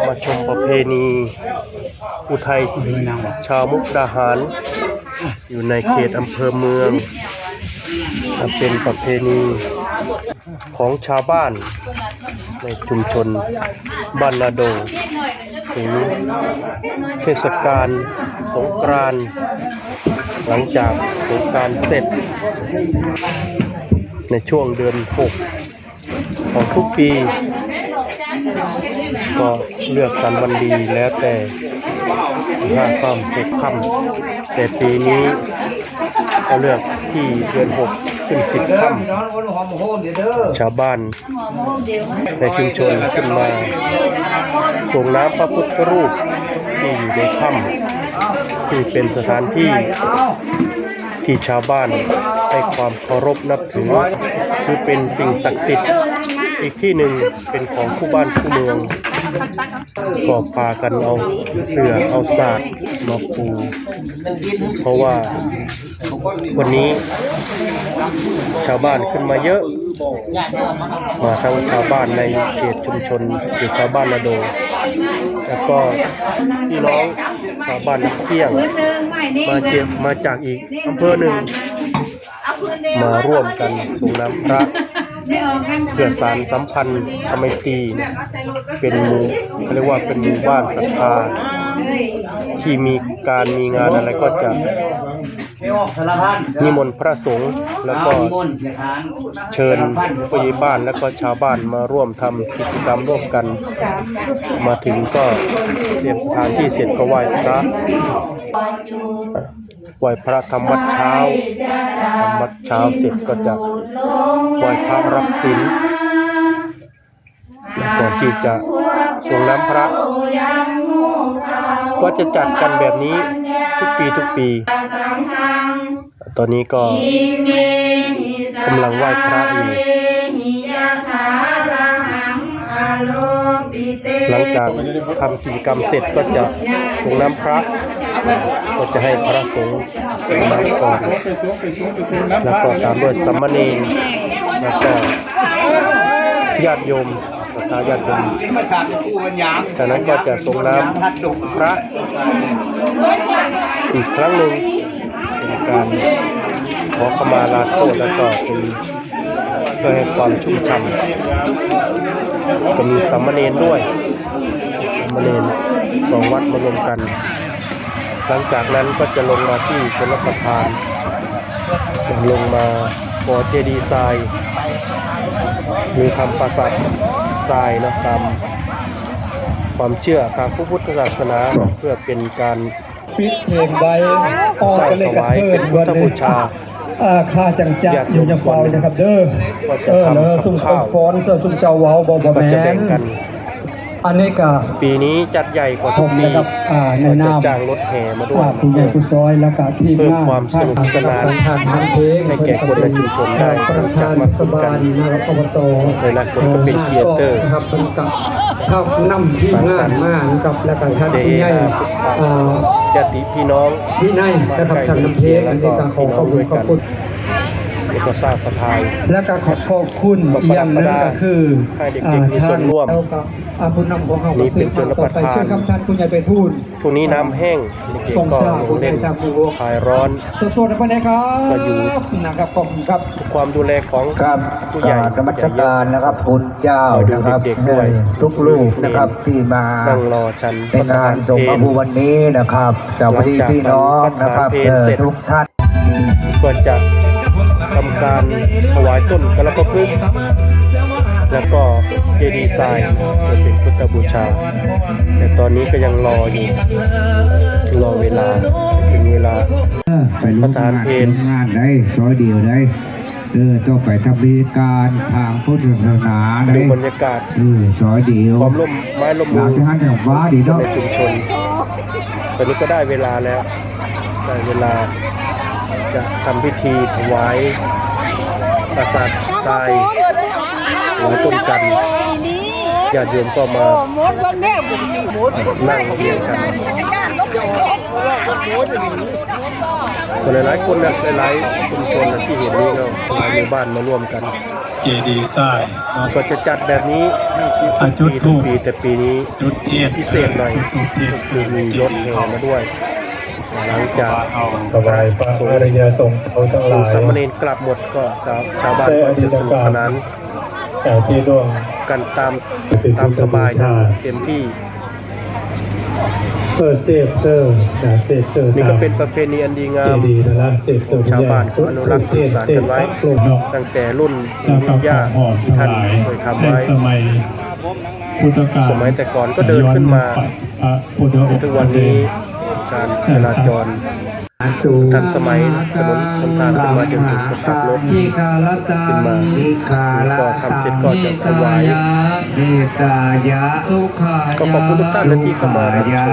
ມາຊົມປະເພນີຜູ້ໄທຊາວມຸກດາຫານ ຢູ່ໃນເຂດອຳເພີເມືອງ. ເປັນປະເພນີຂອງຊາວບ້ານໃນຊຸມຊົນບ້ານນາໂດງ ເຖິງເທດສະການສົງການ. ຫຼັງຈາກສົງການເສັດໃນຊ່ວງເດືອນຫົກ ຂອງທຸກປີ ກໍເລືອກສັນວັນດີແລ້ວແຕ່ ສິບຫ້າຄ່ຳ ຫົກຄ່ຳ ແຕ່ປີນີ້ກໍເລືອກທີ່ເດືອນຫົກ ຂຶ້ນສິບຄ່ຳ. ຊາວບ້ານໃນຊຸມຊົນຂຶ້ນມາສົ່ງນ້ຳພະພຸດທະຮູບທີ່ຢູ່ໃນຖ້ຳ ຊຶ່ງເປັນສະຖານທີ່ ທີ່ຊາວບ້ານໃຫ້ຄວາມເຄົາລົບນັບຖື ຄືເປັນສິ່ງສັກສິດອີກທີ່ໜຶ່ງ ເປັນຂອງຄູ່ບ້ານຄູ່ເມືອງ ກໍພາກັນເອົາເສື່ອເອົາສາດມາປູ ເພາະວ່າວັນນີ້ຊາວບ້ານຂຶ້ນມາເຍີະ ມາທັງຊາວບ້ານໃນເຂດຊຸມຊົນ ເຂດຊາວບ້ານນາໂດງ ແລ້ວກໍພີ່ນ້ອງຊາວບ້ານນ້ຳຂຽງ ມາຈາກ ມາຈາກອີກອຳເພີໜຶ່ງ ມາຮ່ວມກັນສົ່ງນ້ຳພະ ເພື່ອສານສຳພັນທຳໄມຕີ ເປັນໝູ່ ເຂົາເອີ້ນວ່າເປັນໝູ່ບ້ານສັດທາ ທີ່ມີການມີງານອະໄລກໍຈະ ນິມົນພະສົງ ແລ້ວກໍເຊີນຜູ້ໃຫຍ່ບ້ານ ແລ້ວກໍຊາວບ້ານມາຮ່ວມທຳກິດຈະກຳຮ່ວມກັນ. ມາເຖິງກໍຕຽມສະຖານທີ່ເສັດກໍໄຫວ້ພະ ໄຫວ້ພະທຳວັດເຊົ້າ ທຳວັດເຊົ້າເສັດກໍຈະໄຫວ້ພະຮັບສິນ. ແລ້ວກ່ອນທີ່ຈະສົ່ງນ້ຳພະ ກໍຈະຈັດກັນແບບນີ້ທຸກປີ ທຸກປີ. ຕອນນີ້ກໍກຳລັງໄຫວ້ພະຢູ່. ຫຼັງຈາກທຳກິດຈະກຳເສັດກໍຈະສົ່ງນ້ຳພະ ກໍຈະໃຫ້ພະສົງ ເປັນນຳກ່ອນ ແລ້ວກໍຕາມດ້ວຍສາມະເນນ ແລ້ວກໍຍາດໂຍມ ສັດທາຍາດໂຍມ. ຈາກນັ້ນກໍຈະສົ່ງນ້ຳພະອີກຄັ້ງໜຶ່ງ ເປັນການຂໍຂະມາລາໂທດ ແລ້ວກໍເປັນ ເພື່ອໃຫ້ຄວາມຊຸ່ມຊ່ຳ ກໍມີສາມະເນນດ້ວຍ ສາມະເນນສອງວັດມາລວມກັນ. ຫຼັງຈາກນັ້ນກໍຈະລົງມາທີ່ຊົນລະປະທານ ລົງມາກໍ່ເຈດີຊາຍ ຫຼື ທຳປາສາດຊາຍເນາະ ຕາມຄວາມເຊື່ອທາງພະພຸດທະສາສະໜາ ເພື່ອເປັນການ ປິດເສງໄວ້ ສ້າງຖວາຍເປັນພຸດທະບູຊາ. ເອີ ຂ້າຈັ່ງຈະຢູ່ຍາມເຝົ້ານະຄັບເດີ ກໍຈະທຳກັບຂ້າວ ເອີ ຊຸມເຈົ້າຟ້ອນ ຊຸມເຈົ້າເວົ້າບໍ່ ບໍ່ແມ່ນ ອັນນີ້ກະປີນີ້ຈັດໃຫຍ່ກວ່າທຸກປີ ອາ ໃນນາມ ກໍຈະຈ້າງລົດແຫ່ມາດ້ວຍ ອາ ຜູ້ໃຫຍ່ຜູ້ຊອຍ ແລ້ວກະທີມງານ ເພີ່ມຄວາມສະໜຸກສະໜານໃຫ້ແກ່ຄົນໃນຊຸມຊົນໄດ້ ປະທານເທດສະບານນາກອບຕ ແລະ ຄົນກໍເປັນຄຣີເອເຕີ ນະຄັບ ເພິ່ນກະ ນຳທີມງານມານະຄັບ ແລ້ວກະທ່ານຜູ້ໃຫຍ່ ອາ ຍາດຕິພີ່ນ້ອງ ວິໄນນະຄັບ ທາງນຳເພງ ອັນນີ້ກະຂໍຂອບຄຸນ ຂອບຄຸນ ແລ້ວກະຂໍຂອບຄຸນ ແລ້ວກະຂອບ ຂອບຄຸນອີກຢ່າງໜຶ່ງກະຄື ໃຫ້ເດັກໆມີສ່ວນຮ່ວມ ອາ ທ່ານ ແລ້ວກະ ອາ ຜູ້ນຳຂອງເຮົາກະສືບທອດຕໍ່ໄປ ເຊີນຄັບ ທ່ານຜູ້ໃຫຍ່ໄປທູນ ຊ່ວງນີ້ນ້ຳແຫ້ງ ເດັກໆກໍລົງຫຼິ້ນຄາຍຮ້ອນ ສົດໆ ໃຫ້ເພິ່ນໄດ້ຄັບ ກໍຢູ່ ນະຄັບ ຂອບຄຸນຄັບ ຄວາມດູແລຂອງ ຄັບ ຜູ້ໃຫຍ່ ກາບນະມັດສະການນະຄັບ ຄຸນເຈົ້ານະຄັບ ເອີ ທຸກຮູບນະຄັບ ທີ່ມາ ນັ່ງລໍສັນ ໃນງານສົງພະພູວັນນີ້ນະຄັບ ສະຫວັດດີພີ່ນ້ອງນະຄັບ ເອີ ທຸກທ່ານ ກໍຈະທຳການຖວາຍຕົ້ນກາລະປະພຶກ ແລ້ວກໍເຈດີຊາຍ ເພື່ອເປັນພຸດທະບູຊາ ແຕ່ຕອນນີ້ກໍຍັງລໍຢູ່ ລໍເວລາ ເຖິງເວລາ ເອີ ໄປລົງງານ ລົງງານໄດ້ ຊອຍດຽວໄດ້ ເອີ ຕໍ່ໄປທຳພິທີການທາງພຸດທະສາສະໜາ ເດ້ ເບິ່ງບັນຍາກາດ ເອີ ຊອຍດຽວ ຄວາມລົມໄມ້ລົມມື ໃນຊຸມຊົນ ຕອນນີ້ກໍໄດ້ເວລາແລ້ວ ໄດ້ເວລາຈະທຳພິທີຖວາຍປາສາດຊາຍ ຖວາຍຕົ້ນກັນ ຍາດໂຍມກໍມາ ໂອ້ ໝົດເບິ່ງແດ່ ໝົດ ໝົດ ນັ່ງຮຽງກັນ ຄົນຫຼາຍໆຄົນນະ ຫຼາຍໆຊຸມຊົນນະທີ່ເຫັນນີ້ເນາະ ຫຼາຍໝູ່ບ້ານມາລວມກັນ ເຈດີຊາຍເນາະ ກໍຈະຈັດແບບນີ້ທຸກປີ ທຸກປີ ແຕ່ປີນີ້ ຈຸດທຽນ ພິເສດໜ້ອຍ ຈຸດທຽນ ກໍຄືມີລົດແຫ່ມາດ້ວຍ ຫຼັງຈາກພະສົງ ຫຼືສາມະເນນກລັບໝົດ ກໍຊາວ ຊາວບ້ານກໍຈະສະໜຸກສະໜານ ເອີ ທີ່ຮ່ວມກັນຕາມ ຕາມສະບາຍເຕັມທີ່ ເອີ ເສບເສີນນະ ເສບເສີນ ນີ້ກໍເປັນປະເພນີອັນດີງາມ ເຈດີນະລະ ເສບເສີນ ຂອງຊາວບ້ານ ກໍອະນຸລັກສືບສານກັນໄວ້ ຕັ້ງແຕ່ລຸ້ນປູ່ ລຸ້ນຍ່າ ທີ່ທ່ານເຄີຍທຳໄວ້ ສະໄໝແຕ່ກ່ອນກໍເດີນຂຶ້ນມາ ຈົນເຖິງທຸກວັນນີ້ ການຈະລາຈອນ ທັນສະໄໝ ຖະໜົນຫົນທາງຂຶ້ນມາຈົນເຖິງຄົນຂັບລົດຂຶ້ນມາ ນີ້ກໍທຳເສັດກໍຈະຖວາຍ ກໍຂອບຄຸນທຸກທ່ານນະທີ່ເຂົ້າມາຮັບຊົມ